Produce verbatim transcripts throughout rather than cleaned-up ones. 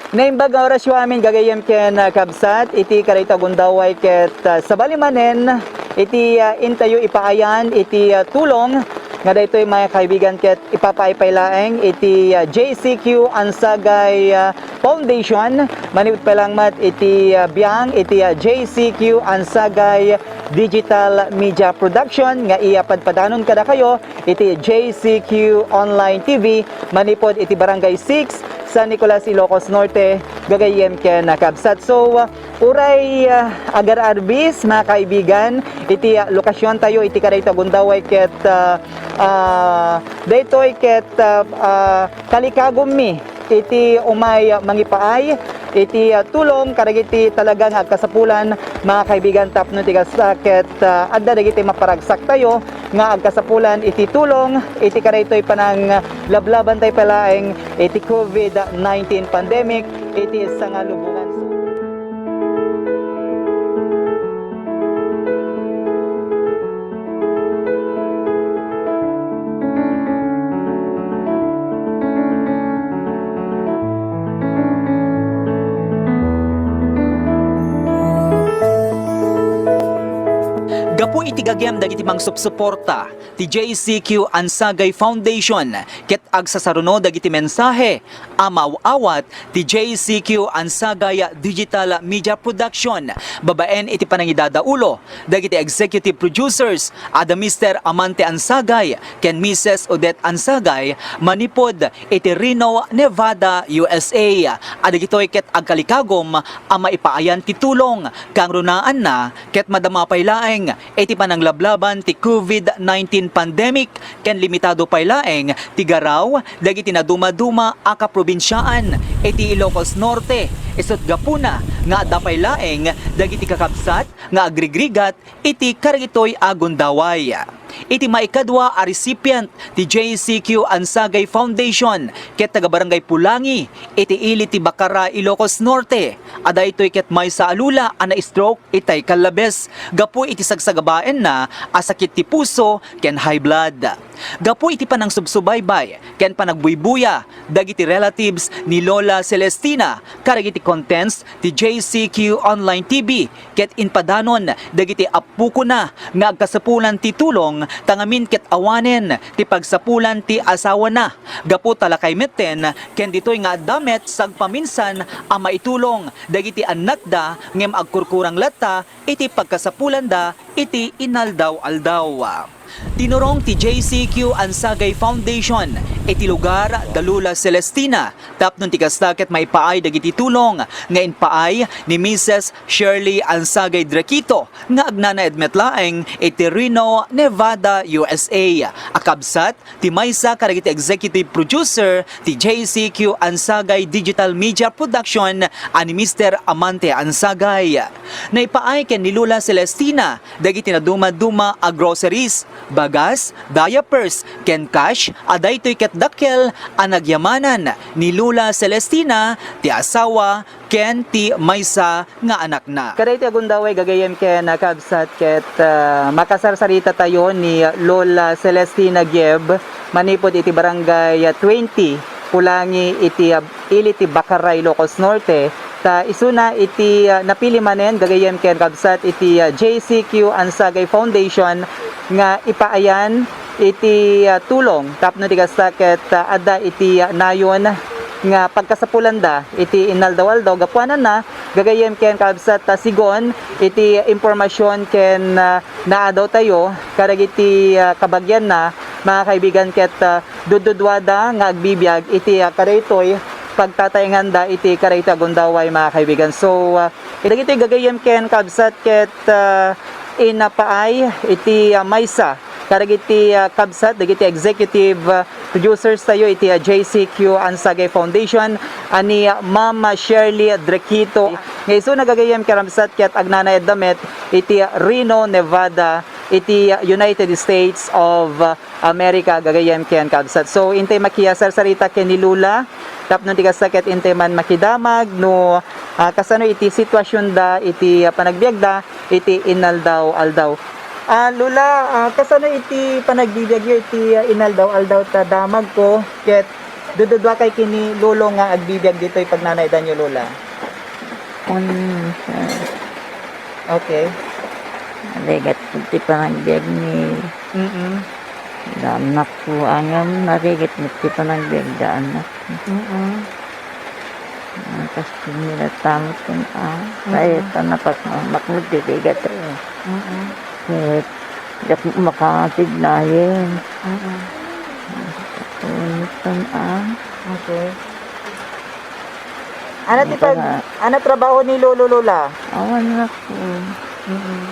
Naimbag nga orasyo amin, gagayyem ken, ah, kabsat, iti kadaytoy a gundaway ket, ah, sabali manen iti, ah, intayo ipaayan iti, ah, tulong nga daytoy, mga kaibigan, ket ipapaay pay laeng iti, ah, J C Q Ansagay, ah, Foundation, manipud pay laeng met iti, ah, biang iti, ah, J C Q Ansagay Digital Media Production nga iya padpadanon kadakayo iti J C Q Online T V manipud iti Barangay six, San Nicolas, Ilocos Norte, gagayyem ken kabsat. So, uh, uray, uh, agar-arbis, mga kaibigan, iti, uh, lokasyontayo iti kadaytoy a gundaway ket, uh, uh, daytoy ket, uh, uh, kalikagummi iti umay mangipaay iti, ah, tulong kadagiti talaga nga agkasapulan, mga kaibigan, tapno ti kasta ket, ah, adda dagiti maparagsaktayo nga agkasapulan iti tulong iti kadaytoy pananglablabantay pay laeng iti covid nineteen pandemic iti sangalubongan. Gapu iti gagem dagiti mangsupsuporta ti J C Q Ansagay Foundation ket agsasaruno dagiti mensahe a maaw-awat ti J C Q Ansagay Digital Media Production babaen iti panangidadaulo dagiti executive producers a da Mister Amante Ansagay ken Missus Odette Ansagay manipud iti Reno, Nevada, U S A. A dagitoy ket agkalikagum a maipaayan ti tulong kangrunaanna ket madama pay laeng iti pananglablaban ti covid nineteen pandemic ken limitado pay laeng ti garaw dagiti nadumaduma a kaprobinsiaan iti Ilocos Norte. Isut' gapuna nga adda pay laeng dagiti kakabsat nga agrigrigat iti karitoy a gundaway. Iti maikadua a recipient ti J C Q Ansagay Foundation ket taga-Barangay Pulangi iti ili ti Bacara, Ilocos Norte, a daytoy ket maysa a lula a na-stroke itay kallabes gapu iti sagsagabaenna a sakit ti puso ken high blood. Gapu iti panangsubsubaybay ken panagbuybuya dagiti relatives ni Lola Celestina kadagiti contents ti J C Q Online T V ket impadanon dagiti appokona nga agkasapulan ti tulong ta ngamin ket awanen ti pagsapulan ti asawana gapu ta lakay metten ken ditoy nga adda met sagpaminsan a maitulong dagiti annakda ngem agkurkurang latta iti pagkasapulanda iti inaldaw-aldaw. Tinurong ti J C Q Ansagay Foundation iti lugar da Lola Celestina tapno ti kasta ket maipaay dagiti tulong nga impaay ni Missus Shirley Ansagay Draquito nga agnanaed met laeng iti Reno, Nevada, U S A. A kabsat ti maysa kadagiti executive producer ti J C Q Ansagay Digital Media Production a ni Mister Amante Ansagay. Naipaay ken ni Lola Celestina dagiti nadumaduma a groceries, bagas, diapers, ken cash a daytoy ket dakkel a nagyamanan ni Lola Celestina, ti asawa, ken ti maysa nga anakna. Kadaytoy a gundaway gagayyem ken kabsat ket, ah, makasarsarita tayo ni Lola Celestina Gieb manipud iti Barangay twenty, Pulangi iti, ah, ili ti Bacara, Ilocos Norte. Ta isuna iti, ah, napili manen gagayyem ken kabsat iti, ah, J C Q Ansagay Foundation nga ipaayan iti, ah, tulong tapno ti kasta ket, ah, adda iti, ah, nayon nga pagkasapulanda iti inaldaw-aldaw. Gapuananna, gagayyem ken kabsat, ta sigon iti impormasyon ken, ah, naadaw tayo kadagiti, ah, kabagianna, mga kaibigan, ket, ah, dudduduada nga agbibiag iti, ah, kadaytoy pagtataenganda iti kadaytoy a gundaway, mga kaibigan. So, ah, dagitoy gagayyem ken kabsat ket, ah, inapaay iti, ah, maysa kadagiti, ah, kabsat dagiti executive, ah, producers tayo iti, ah, J C Q Ansagay Foundation, a ni, ah, Ma'am Shirley Drequito. Nga isuna gagayyem ken kabsat ket agnanaedda met iti Reno, Nevada, iti, ah, United States of, ah, America, gagayyem ken kabsat. So, intay makisarsarita ken ni Lola tapno ti kasta ket intay man makidamag no, ah, kasano iti situasyonda iti, ah, panagbiagda iti inaldaw-aldaw. Ah, Lola, ah, kasano iti panagbibiagyo iti, ah, inaldaw-aldaw ta damagko ket Dududua kay kini Lolo nga agbibiag ditoy pagnanaydanyo, Lola? Wen, sir. Okay. Narigat ti panagbiag ni Mm-mm. da annakko, ngem narigat met ti panagbiag da annak. Mm-mm. Ang kastil nila tamot kun, ah, Mm-mm. Kaya ito napagmamaknod ti rigat, eh. Mm-mm. Ket, diak makatignayen. Mm-mm. Ito, ah. Okay. Ano ti pag-, ano trabaho ni Lolo, Lola? Awan na po. Mm-mm.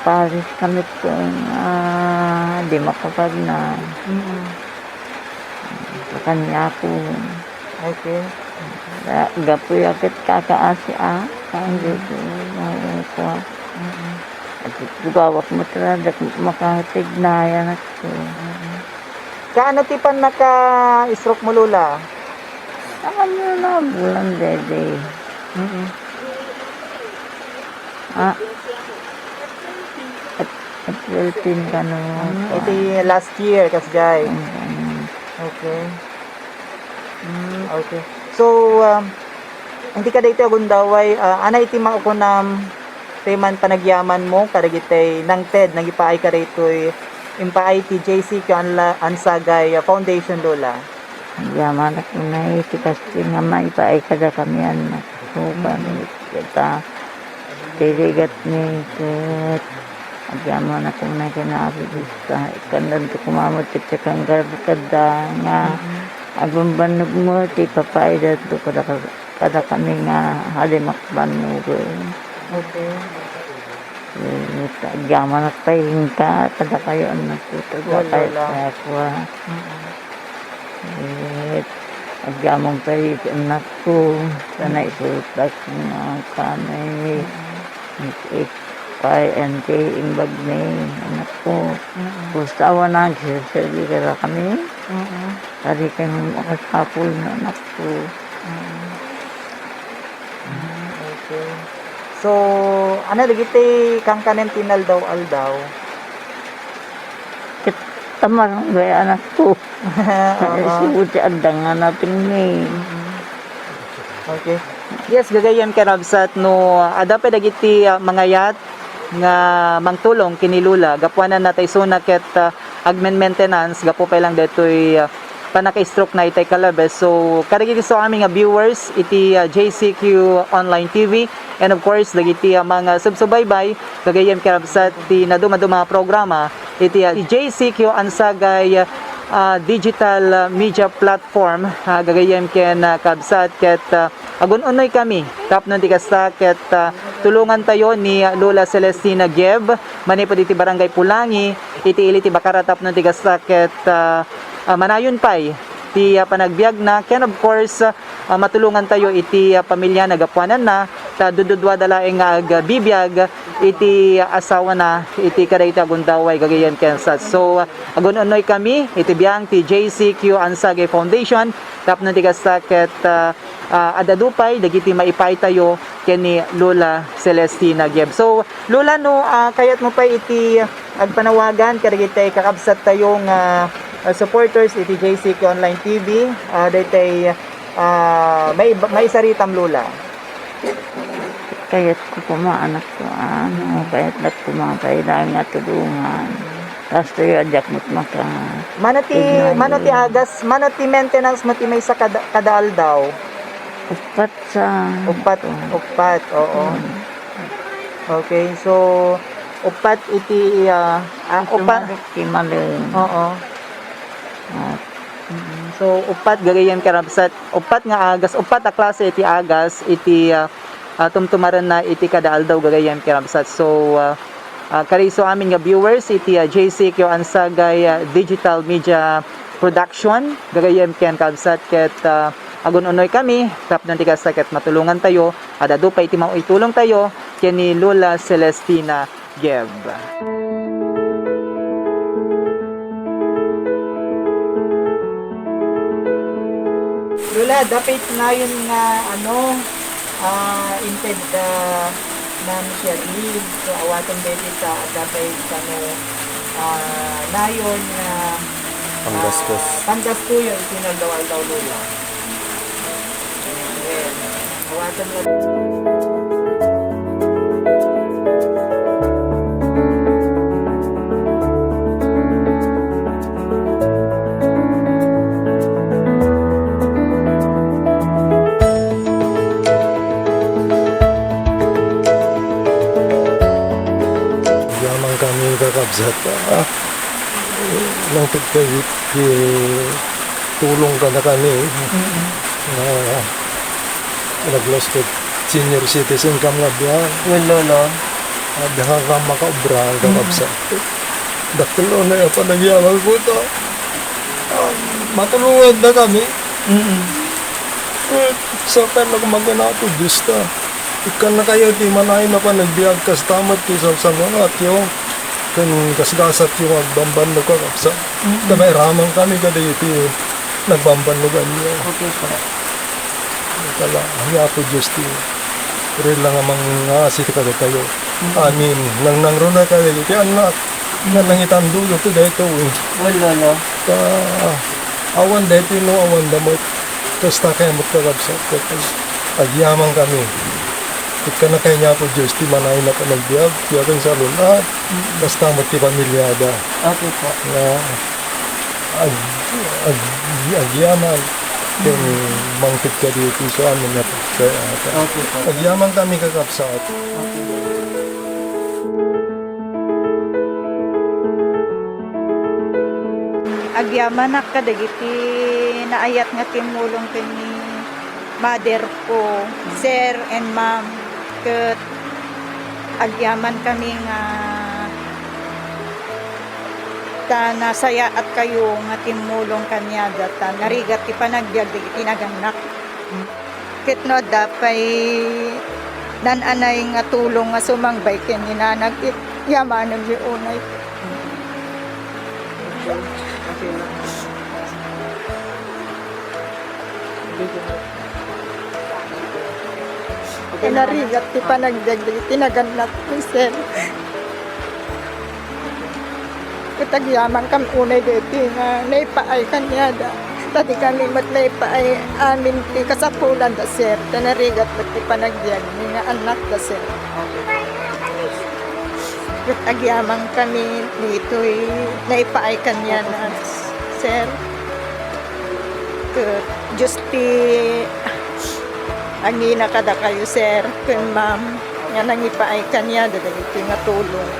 Paris kami po, ah, di makapagna. Mm-mm. Sa kanya po. Okay. Gapu ya ket kakaasi, ah. Ang Mm-mm. Dito, mga kuha. Mm-mm. At gawak mo talaga, makatignayan ako. Mm-mm. Kaano ti pannaka-stroke mo, Lola? Saan mo na bulan, Dede? Mm-mm. Ah, Ap-, April ten kano. Mm, iti last year, kasjay. Mm, mm. Okay. Mm, okay. So, um, iti kadaytoy a gundaway, ah, ania iti makukunam, ti man panagyaman mo kadagiti nangted, nangipaay kadaytoy, impaay ti J C Q Anla-, Ansagay Foundation, Lola? Agyamanak unay ti kasjay nga maipaay kadakami, annakko, Mm. kami, ita, ti rigatmi, ket agyamanak unay ken Apo Dios, ta ikkandanto koma met ti kanggarbo kadda nga Mm. agbambannog met ti ipapaaydanto kadaka-, kadakami nga alimak bannogen. Okay. Eh, agyamanak pay inka, kadakayo, annakko, Wala kadakayo, lang. Apo, ah. Mm-mm. Eh, agyamang pay, annakko, sana Mm. isurutak nga kanay, Mm. eh, pay, ante, imbag ni, annakko. Mm-mm. Basta awan nagsiserbi kadakami. Mm-mm. Kadi kami makasapul nga annakko. Mm-mm. Mm, okay. So, ania dagiti kankanem ti inaldaw-aldaw? Ket tamarang gaya anakko. Oo. Isugo ti adda nga napinmi. Mm-mm. Okay. Yes, gagayyem ken kabsat, no adda pay dagiti, ah, mangayat nga mangtulong ken ni Lola, gapuanan na ta isuna ket, ah, agmen-maintenance gapu pay lang daytoy, ah, pannaka-stroke na itay kalabes. So, kadagiti isuami nga viewers iti, ah, J C Q Online T V, and of course, dagiti, ah, mga subsubaybay, gagayyem ken kabsat ti nadumaduma a programa iti, ah, J C Q Ansagay, ah, digital, ah, media platform, ah, gagayyem ken, ah, kabsat ket, ah, agun-unoy kami tapno ti kasta ket, ah, tulongantayo ni Lola Celestina Gieb manipud iti Barangay Pulangi iti ili ti Bacara tapno ti kasta ket, ah, ah, manayon pay ti, ah, panagbiagna ken of course, ah, matulongantayo iti, ah, pamiliana gapuananna ta dududua da laeng nga agbibiag iti asawana iti kadaytoy a gundaway gagayyem ken kabsat. So, ah, agun-unoy kami iti biang ti J C Q Ansagay Foundation tapno ti kasta ket, ah, ah, ad-adu pay dagiti maipaaytayo ken ni Lola Celestina Gieb. So, Lola, no, ah, kayatmo pay iti agpanawagan kadagiti kakabsattayo nga, ah, supporters iti J C Q Online T V, ah, daytay, ah, mai-, maisaritam, Lola. Kayatko koma, annakko, ano, kayatdak koma, kailangan nga tulungan. Kastoy, diak met maka-, Mano ti, tignan mano ti eh. Agas, mano ti maintenance mo ti maysa kada, kada aldaw? Upat sa Upat, upat, oo. Hmm. Okay, so, upat iti, ah, ah, Ito upat. Malaki, malaki. Oo. Ah. Mm. So, upat gagayyem ken kabsat, upat nga agas, upat a klase iti agas, iti, ah, ah, tumtumarenna iti kada aldaw gagayyem ken kabsat. So, ah, ah, kari isuamin nga viewers iti, ah, J C Q Ansagay, ah, Digital Media Production, gagayyem ken kabsat ket, ah, agun-unoy kami tapno ti kasta ket matulongantayo, ad-adu pay iti maitulongtayo ken ni Lola Celestina Gieb. Lola, dapit nayon nga, ano, ah, inted da Ma'am Shirley. So, awaten daytoy ta dapit kano, ah, nayon nga Panggastos. Ah, panggastoyo iti naldaw-aldaw, Lola. Amen. Awaten la. Agyamankami, kakabsat, ah. Nangted kay ti tulong kadakami. Mm. Nga naglaus ket senior citizen kam nga biag. Wen, Lolo. Nga biag nga makaobra, mm, kakabsat. Dakkel unay a panagyamanko ta, ah, matulongandakami. Mm. Eh, sa kayatko magan Apo Dios ta. Ikkannakayo ti manayon a panagbiag, kasta met ti salsalungatyo ken gasgasatyo nga agbambannog, kakabsat. Mm. Ta mairamankami kadagiti nagbambannoganyo. Okay po. Kala, ni Apo Dios ti rela nga mangngasi kadatayo. Mm. Amin. Nangnangruna kadagiti annak nga nangitandoyo ti daytoy. Wen, Lolo. Ta, awan daytoy no awan da met. Kasta kayat met, kakabsat, ket agyamankami. Ikkannakayo ni Apo Dios ti manayon a panagbiag, biagen salun-at, mm, kasta met ti pamiliada. Okay po. Nga ag-, ag-, agyaman ken, mm, mangted kadi ti isuamin a pagsayaat. Okay po. Agyamankami, kakabsat. Okay. Agyamanak kadagiti naayat nga timmulong ken ni mother ko, sir and ma'am, ket agyamankami nga ta nasayaatkayo nga timmulong kaniada, ta narigat ti panagbiag dagiti nagannak. Ket no adda pay naan-anay nga tulong nga sumangbay ken ni nanang, it-, yamanenyo unay. Narigat ti panagbiag dagiti nagannak, sir. Ket agyamankami unay daytoy nga naipaay kaniada. Ta dikami met naipaay amin ti kasapulanda, sir. Ta narigat met ti panagbiagmi nga annakda, sir. Ket agyamankami daytoy naipaay kaniada, sir. Ket Dios ti angina kadakayo, sir, ken ma'am, nga nangipaay kaniada dagiti nga tulong.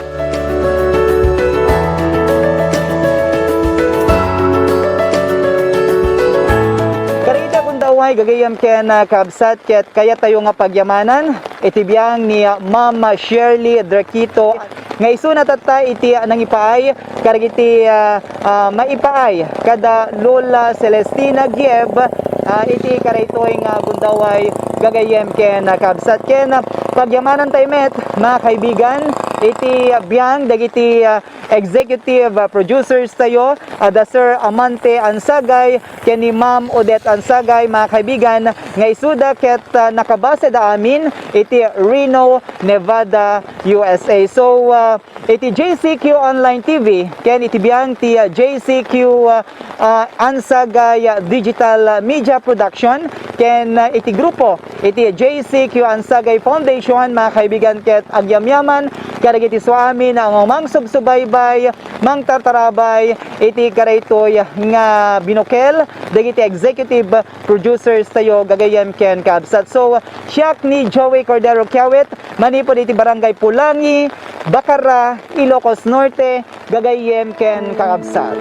Karita, gundaway, gagayyem ken, ah, kabsat, ket kayattayo nga pagyamanan iti biang ni, ah, Ma'am Shirley Draquito, nga isuna tatta iti nangipaay kadagiti, ah, ah, maipaay kada Lola Celestina Gieb, ah, iti karaytoy nga gundaway, gagayyem ken, ah, kabsat. Ken, ah, pagyamanantayo met, mga kaibigan, iti biang dagiti, ah, executive, ah, producers tayo, ah, da Sir Amante Ansagay, ken ni Ma'am Odette Ansagay, mga kaibigan, nga isuda ket, ah, nakabaseda amin iti Reno, Nevada, U S A. So, ah, iti J C Q Online T V ken iti biang ti, ah, J C Q, ah, ah, Ansagay, ah, Digital, ah, Media Production ken, ah, iti grupo iti J C Q Ansagay Foundation, mga kaibigan, ket agyamyaman kadagiti isuamin nga mangsubsubaybay, mangtartarabay iti karaytoy nga binukel dagiti executive producers tayo, gagayyem ken kabsat. So, siak ni Joey Cordero Kiawit, manipud iti Barangay Pulangi, Bacarra, Ilocos Norte, gagayyem ken kakabsat.